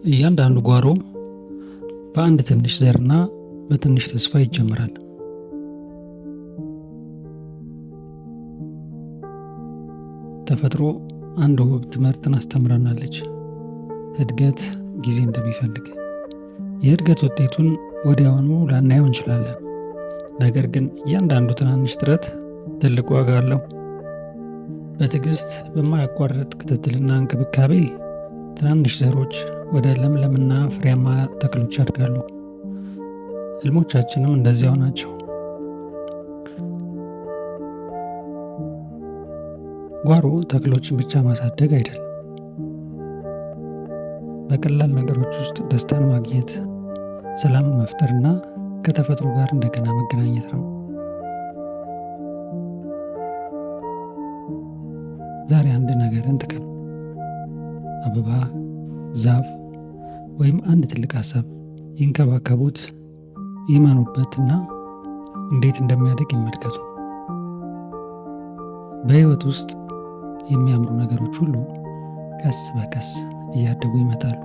እያንዳንዱ ጓሮ በአንድ ትንሽ ዘርና በትንሽ ተስፋ ይጀምራል። ተፈጥሮ አንድ ውብ ትምህርትን አስተምራናለች። እድገት ጊዜ እንደሚፈልግ። የእድገት ውጤቱን ወዲያውኑ ላናየው እንችላለን። ነገር ግን እያንዳንዱ ትናንሽ ጥረት ትልቅ ዋጋ አለው። በትዕግስት፣ በማያቋርጥ ክትትልና እንክብካቤ ትናንሽ ዘሮች ወደ ለምለምና ፍሬያማ ተክሎች ያድጋሉ። ህልሞቻችንም እንደዚያው ናቸው። ጓሮ ተክሎችን ብቻ ማሳደግ አይደለም። በቀላል ነገሮች ውስጥ ደስታን ማግኘት፣ ሰላምን መፍጠርና ከተፈጥሮ ጋር እንደገና መገናኘት ነው። ዛሬ አንድ ነገርን ትከል። አበባ፣ ዛፍ ወይም አንድ ትልቅ ሀሳብ ይንከባከቡት፣ ይመኑበትና እንዴት እንደሚያድግ ይመልከቱ። በህይወት ውስጥ የሚያምሩ ነገሮች ሁሉ ቀስ በቀስ እያደጉ ይመጣሉ።